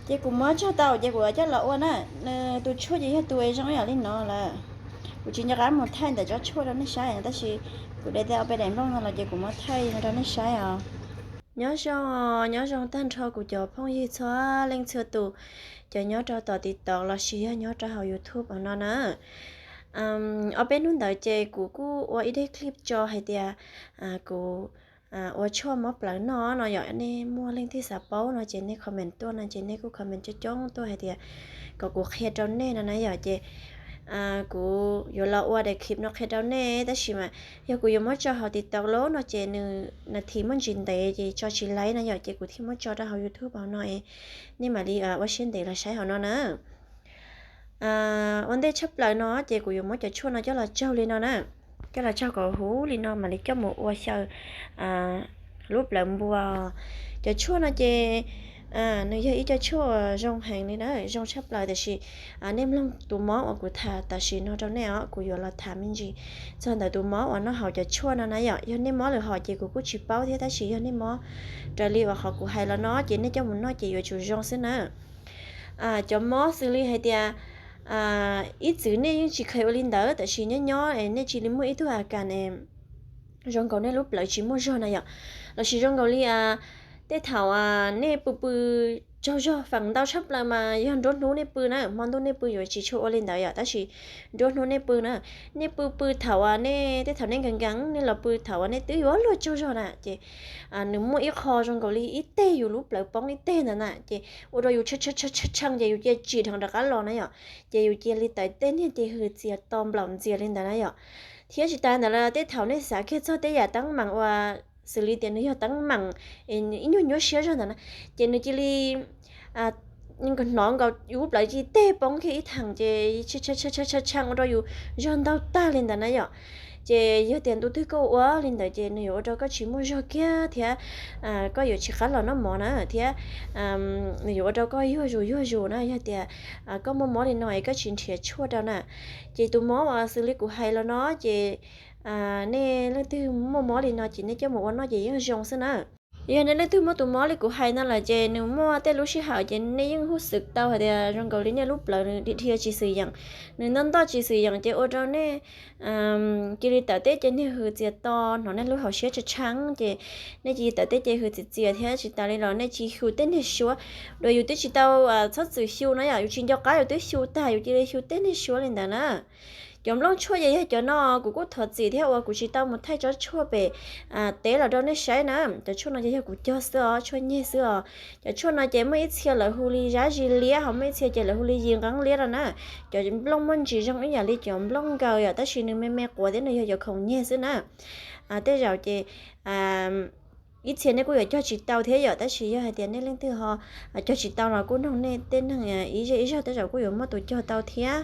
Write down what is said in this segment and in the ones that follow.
Ces kuv muab tsog tau ces kuv coj los ua na. Nws tus tshuaj ces yog tus zoo ib yam li no lawm. Kuv tsis nco qab mus thaij ntawm tsob tshuaj rau nej saib tab sis kuv de tau ob peb daim nplooj no los ces kuv muab thaij no rau nej saib os. Nyob zoo, nyob zoo tag nrho kuv cov phooj ywg txhua leej txhua tus, cov nyob rau tom TikTok lossis yog nyob rau hauv YouTube hauv no na. Ob peb hnub ntawd ces kuv kuj ua ib daim clip tso hais tias kuv ua tshuaj mob plawv noj no yom. Nej muaj leej twg xav paub no ces nej comment tuaj no ces nej kuj comment coob coob tuaj hais tias kom kuv qhia rau nej no na yom. Ces kuv yuav los ua daim clip no qhia rau nej tab sis mas yog kuv yuav muab tso hauv TikTok lawm no ces nws nas this muaj ntsis ntev ces tso tsis laib no yom, ces kuv thiaj muab tso rau hauv YouTube hauv no es nej mam li ua siab ntev los saib hauv no na. Ua ntej tshaj plaws no ces kuv yuav muab cov tshuaj no coj los tsaug li no na, coj los tsaug kom huv li no mam li coj mus ua xyaw lub plawv npua. Cov tshuaj no ces nws yog ib co tshuaj zoo heev li na, zoo tshaj plaws tab sis nej mloog tus mob uas kuv tham tam sim no rau nej os, kuv yuav los tham me ntsis txog ntawm tus mob uas noj hauv cov tshuaj no na yom. Yog nej mob lwm hom ces kuv kuj tsis paub thiab tab sis yog nej mob raws li uas qhov kuv hais los no ces nej coj mus noj ces yuav tsum zoo xwb na. Cov mob xws li hais tias ib txwm nej yeej tsis kheev ua li ntawd tab sis nyob nyob nej cia li muaj ib tug a kas zoo nkaus nej lub plawv tsis muaj zog na yom, lossis zoo nkaus li tej thaum nej pw pw tsaug zog feem ntau tshaj plaws mas yog nruab hnub nej pw na, hmo ntuj nej pw yuav tsis tshua ua li ntawd yom, tab sis nruab hnub nej pw na, nej pw pw thaum uas nej tej thaum nej nkees nkees nej los pw thaum uas nej twb yuav luag tsaug zog na ces nws muaj ib qho zoo nkaus li ib teg yus lub plawv poob ib teg ntawd na ces ua rau yus tshee tshee ces yus cia tsim dheev rov qab los na yom, ces yus cia li tawm tej niag ces hws txias to nplaum ntxias li ntawd na yom. Thiab tsis tas ntawd los tej thaum nej xav kiag txog tej yam teeb meem uas xws li tias nws yog teeb meem ib nyuag nyuaj siab zog ntawd na, ces nws cia li hnov nkaus yus lub plawv cia li teg poob kiag ib theem ces tshee tshee ua rau yus zog ntaug tag li ntawd na yom. Ces yog tias ntu twg koj ua li ntawd ces nws yuav ua rau koj tsis muaj zog kiag thiab koj yuav tsis qab los noj mov na thiab nws yuav ua rau koj yuag zus yuag zus na yog tias koj muaj mob li no es koj tsis nrhiav tshuaj rau na. Ces tus mob uas xws li kuv hais los no ces nej leej twg muaj mob li no ces nej coj mus ua noj ces yeej zoo xwb na. Yog nej leej twg muaj tus mob li kuv hais no lawm ces nws muaj tej lub sij hawm ces nej yeej huj xwm tau hais tias zoo nkaus li nej lub plawv nws dhia dhia tsis xwm yeem, nws ntoj ntoj tsis xwm yeem ces ua rau nej cia li tawm tej ces niag hws txias to, hnov nej lub hauv siab tshee tshee ces nej cia li tawm tej ces hws txias txias thiab tsis tas li los nej cia li xyu tej niag suab. Dua yus twb tsis tau txhob txwm xyu no yom, yus tsis nco qab yus twb xyu tag yus cia li xyu tej niag suab li ntawd na. Cov nplooj tshuaj ces yog cov no, kuv kuj thov txim thiab uas kuv tsis tau mus thaij tsob tshuaj pem teb los rau nej saib na. Cov tshuaj no ces yog kuv cog xwb os, tshuaj nyeg xwb os. Cov tshuaj no ces muaj ib txhia lawv hu li zab zis liab, ho muaj ib txhia ces lawv hu li yis nqeeb liab no na. Cov nplooj muaj ntsis zoo ib yam li cov nplooj nkaws yom, tab sis nws me me quav thiab nws yog cov khoom nyeg xwb na. Tej zaum ces ib txhia nej kuj yuav cog tsis tau thiab yom, tab sis yog hais tias nej leej twg ho cog tsis tau los kuj noog nej tej neeg ib zej ib zog tej zaum kuj yuav muaj tus cog tau thiab.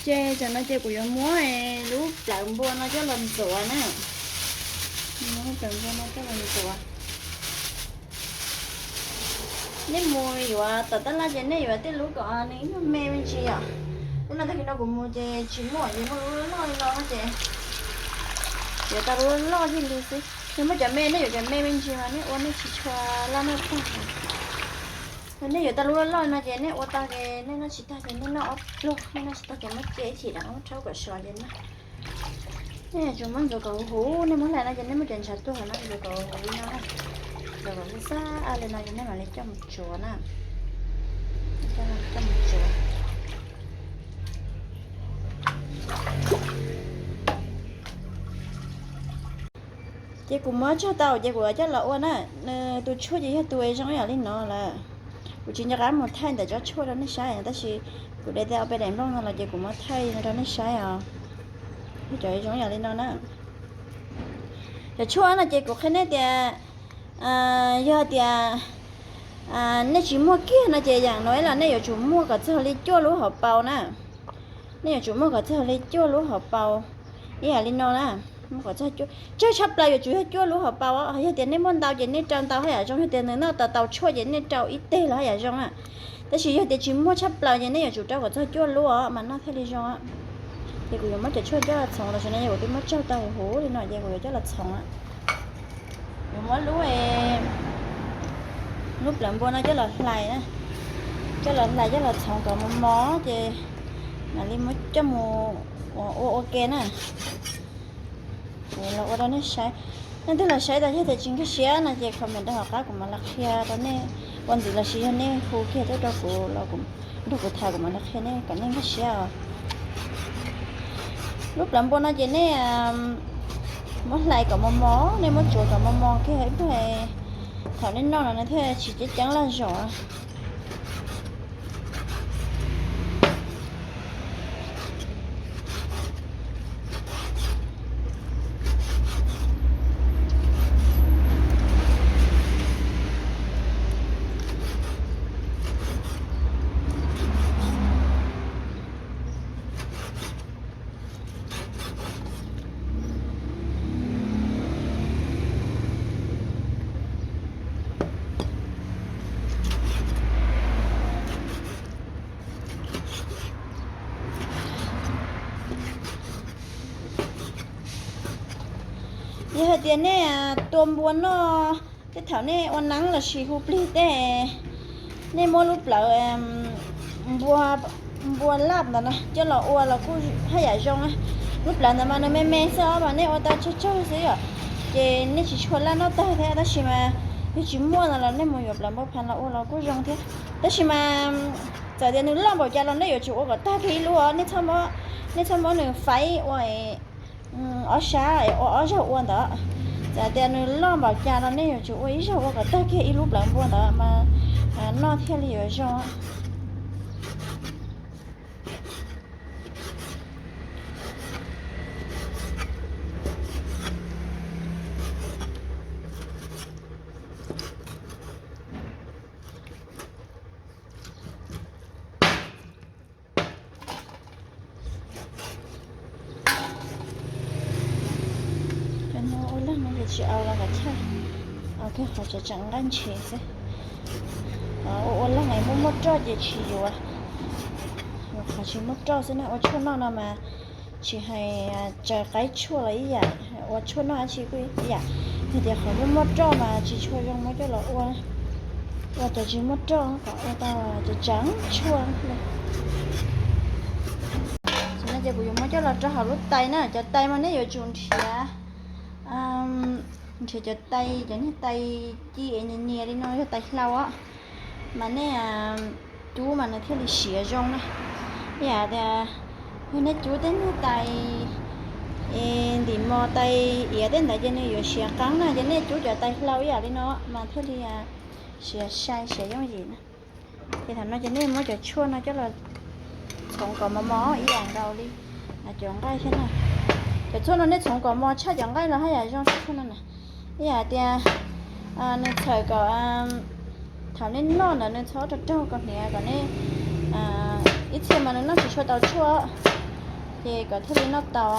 Ces tam no ces kuv yuav muab lub plawv npua no coj los ntxuav na. Muab lub plawv npua no coj los ntxuav. Nej mus yuav tom tab laj ces nej yuav tej lub kom nws ib nyuag me me ntsis yom. Lub no tag kis no kuv mus ces tsis muaj, ces muaj lub loj loj li no ces yuav tau lub loj loj yig li xwb. Yog muaj cov me nej yuav cov me me ntsis mas nej ua nej tsis tshua laj noj tag. Yog nej yuav tau lub loj loj li no ces nej ua tau ces nej noj tsis tag ces nej noj ob pluag, nej noj tsis tag ces muab cia ib chim rau muab rhaub kom sov ces noj. Nej yuav tsum muab ntxuav kom huv huv, nej muab hlais no ces nej muab cov ntshav tuag no ntxuav kom huv huv li no na. Ntxuav kom huv xab a li no ces nej mam li coj mus tsuav na. Coj mus tsuav. Ces kuv muab tsog tau ces kuv coj los ua na. Nws tus tshuaj ces yog tus zoo ib yam li no lawm. Kuv tsis nco qab mus thaij ntawm tsob tshuaj rau nej saib tab sis kuv de tau ob peb daim nplooj no los ces kuv muab thaij no rau nej saib os. Cov zoo ib yam li no na. Cov tshuaj no ces kuv qhia nej tias yog tias nej tsis muaj kiag no ces yam no los nej yuav tsum muaj kom txog li cuaj lub hauv paus na. Nej yuav tsum muaj kom txog li cuaj lub hauv paus ib yam li no na. Muaj kom txog cuaj, tsawg tshaj plaws yuav tsum yog cuaj lub hauv paus. Yog tias nej muaj ntau ces nej rau ntau haj yam zoo, yog tias nws noj tau tau tshuaj ces nej rau ib teg los haj yam zoo na. Tab sis yog tias tsis muaj tshaj plaws ces nej yuav tsum rau kom txog cuaj lub os mas noj thiaj li zoo. Ces kuv yuav muab cov tshuaj coj los txhoov, tam sim no yog kuv twb muab tsaug tau huv huv li no ces kuv yuav coj los txhoov. Yuav muab lub, lub plawv npua no coj los hlais na. Coj los hlais coj los txhoov kom mos mos ces mam li muab coj mus ua ua ke na. Kuv los ua rau nej saib. Leej twg los saib tas yog tias tsis nkag siab no ces comment rau hauv qab kuv mam li qhia rau nej ua ntxiv lossis yog nej hu kiag tuaj rau kuv los nrog kuv tham kuv mam li qhia nej kom nej nkag siab os. Lub plawv npua no ces nej muab hlais kom mos mos, nej muab tsuav kom mos mos kiag ib pliag thaum nej noj no nws thiaj tsis ceeb ceeb laj zom. Yog hais tias nej tua npua noj tej thaum nej ua neeb lossis hu plig tej, nej muab lub plawv npua laj ntawd no coj los ua los kuj haj yam zoo. Lub plawv ntawd mas nws me me xwb os mas nej ua tau tsawg tsawg xwb yom, ces nej tsis tshua laj noj tag thiab. Tab sis mas yog tsis muaj no los nej mus yuav plawv npua phav los ua los kuj zoo thiab. Tab sis mas txawm tias nws loj npaum cas los nej yuav tsum ua kom tag kiag ib lub os, nej txhob muab nws faib ua ob sab ua ob zaug ua ntawd. Txawm tias nws loj npaum cas los nej yuav tsum ua ib zaug ua kom tag kiag ib lub plawv npua ntawd mas noj thiaj li yuav zoo. Cov no ua leeg no ces tsis au los kav chawj, au kiag qhov tseem nqaij ntshe xwb. Ua ua leeg es muaj muaj roj ces tsis yuav, yuav qhov tsis muaj roj xwb na. Ua tshuaj noj no mas tsis hais tsaws qaib tshuaj los ib yam, ua tshuaj noj dab tsi kuj ib yam. Yog tias qhov muaj muaj roj mas tsis tshua zoo muab coj los ua, ua cov tsis muaj roj kom ua tau tseem tseem tshuaj. Tam sim no ces kuv yuav muab coj los rau hauv lub tais na. Cov tais mas nej yuav tsum nrhiav, nrhiav cov tais, cov niag tais ci es nyias nyias li no yog tais hlau os, mas nej cub mas nws thiaj li siav zoo na. Ib yam tias yog nej cub tej niag tais ntim mos tais iav tej ntawd ces nws yuav siav qeeb na, ces nej cub cov tais hlau ib yam li no mas thiaj li siav sai siav yooj yim na. Ces thaum no ces nej muab cov tshuaj no coj los txhoov kom mos mos ib yam nkaus li cov nqaij thiab na. Cov tshuaj no nej txhoov kom mos tshaj cov nqaij los haj yam zoo tshaj tshuaj no na. Ib yam tias nws txhawm kom thaum nej noj ntawd nws txhob raug raug kaus hniav kom nej, ib txhia mas nws noj tsis tshua tau tshuaj, ces kom thiaj li noj tau.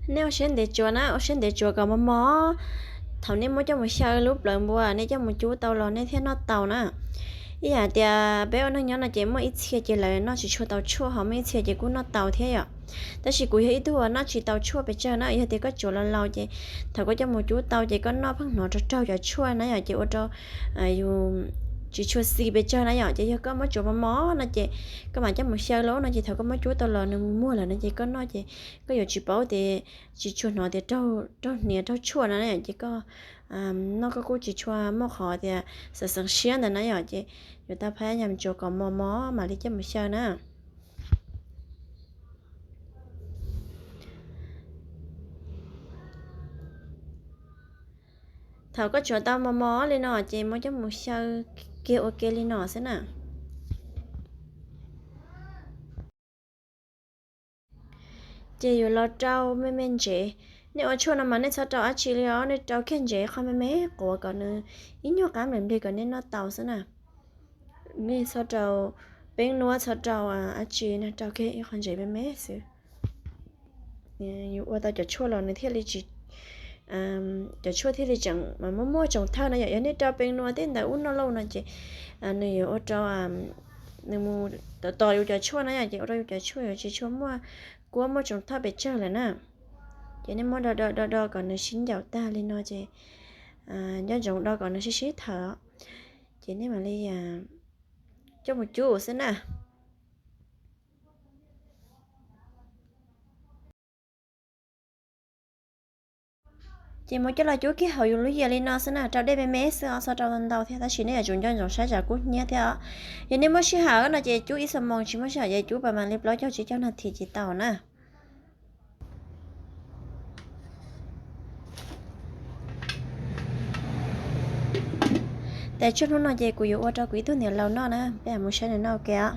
Nej ua siab ntev tsuav na, ua siab ntev tsuav kom mos mos. Thaum nej muab coj mus xyaw lub plawv npua, nej coj mus cub tau los nej thiaj noj tau na. Ib yam tias peb ua neej nyob no ces muaj ib txhia ces lawv noj tsis tshua tau tshuaj, ho muaj ib txhia ces kuj noj tau thiab yom. Tab sis kuv yog ib tug uas noj tsis tau tshuaj pes tsawg na, yog tias koj tsuav los laus ces thaum koj coj mus cub tau ces koj noj pheej hnov raug raug cov tshuaj na yom, ces ua rau yus tsis tshua xis pes tsawg na yom. Ces yog koj muab tsuav mos mos no ces koj mam coj mus xyaw lauj no ces thaum koj muab cub tau los nws mus muag lawm no ces koj noj ces koj yuav tsis paub tias, tsis tshua hnov tias raug hniav raug tshuaj no na yom, ces koj noj koj kuj tsis tshua muaj qhov tias xeev xeev siab ntawd na yom. Ces yuav tau phab nyam tsuav kom mos mos mam li coj mus xyaw na. Thaum koj tsuav tau mos mos li no ces muab coj mus xyaw kiag ua ke li no xwb na. Ces yuav los rau me me ntsev. Nej ua tshuaj no mas nej txhob rau dab tsi li os, nej rau kiag ntsev qho me me quav kom nws ib nyuag qab nplig nplig kom nej noj tau xwb na. Nej txhob rau peeb nuab, txhob rau dab tsi, nej rau kiag ib qho ntsev me me xwb. Yus ua tau cov tshuaj los nws thiaj li tsis, cov tshuaj thiaj li tseem mas muaj muaj tsoos thawj no yom. Yog nej rau peeb nuab tej ntawd ub noj lauj no ces nws yuav ua rau nws mus tos tos yus cov tshuaj na yom, ces ua rau yus cov tshuaj yuav tsis tshua muaj kuab muaj tsoos thawj pes tsawg lawm na. Ces nej muab do do do do kom nws sib ncaum tag li no ces nco ntsoov do kom nws sib sib thawm, ces nej mam li coj mus cub xwb na. Ces muab coj los cub kiag hauv yus lub yias li no xwb na, rau dej me me xwb os, txhob rau ntau thiab, tab sis nej yuav tsum nco ntsoov saib tsam kub hnyiab thiab os. Yog nej muaj sij hawm no ces cub ib xuab moos, tsis muaj sij hawm ces cub pas mas li plaub caug tsib caug nas this ces tau na. Tes tshuaj hnub no ces kuv yuav ua rau kuv ib tug niam laus noj na, peb mus saib nws noj ua ke os.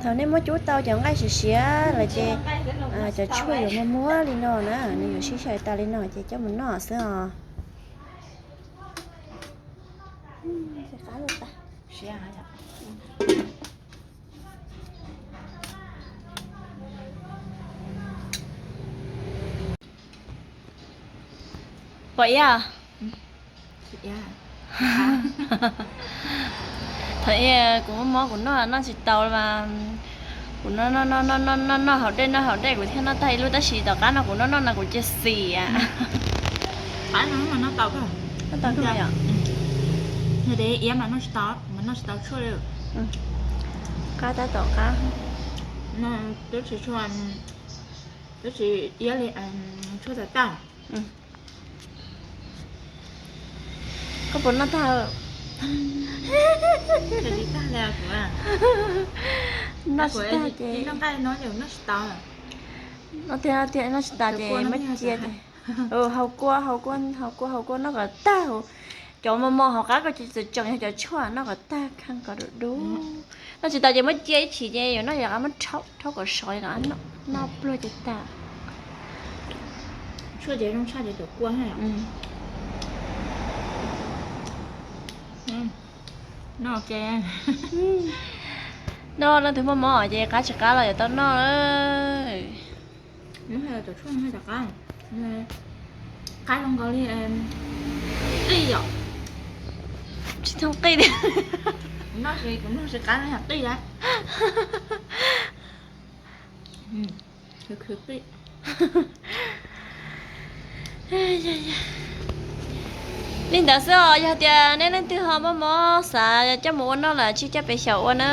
Thaum nej muab cub tau cov nqaij siav siav lawm ces cov tshuaj yuav muag muag li no na, nws yuav sib xyaw tas li no ces coj mus noj xwb os. Pom ib, thaum ub kuv muaj mob kuv noj noj tsis tau mas kuv noj noj noj noj noj noj haus dej noj haus dej kuv thiaj noj tag ib lub, tab sis tom qab no kuv noj noj no kuv cia xis. Noj tau, noj tau, qab tab tom qab. Twb tsis, twb tsis iab li tshuaj tas tag. Koj puas noj tag? Noj tsis tag ces, noj tiag tiag noj tsis tas ces muab cia ces haus kua, haus kua, haus kua, haus kua noj kom tag. Cov mos mos hauv qab koj tsis txawm tseem yog cov tshuaj, noj kom tag kheej kom du du. Noj tsis tas ces muab cia ib chim ces yuav noj yuav qab muab rhaub, rhaub kom sov kom noj pluag ces tag. Tshuaj ces zoo tshaj ces cov kua. Noj, leej twg muaj mob ces qab tsis qab los yuav tau noj. Cov tshuaj qab, qab zoo nkaus li qij yom. Tsis thooj qij tiag. Kuv noj, kuv noj tsis qab yog qij a. Li ntawd xwb os, yog tias nej leej twg ho muaj mob xav coj mus ua noj los tsij coj pem xyaum ua na.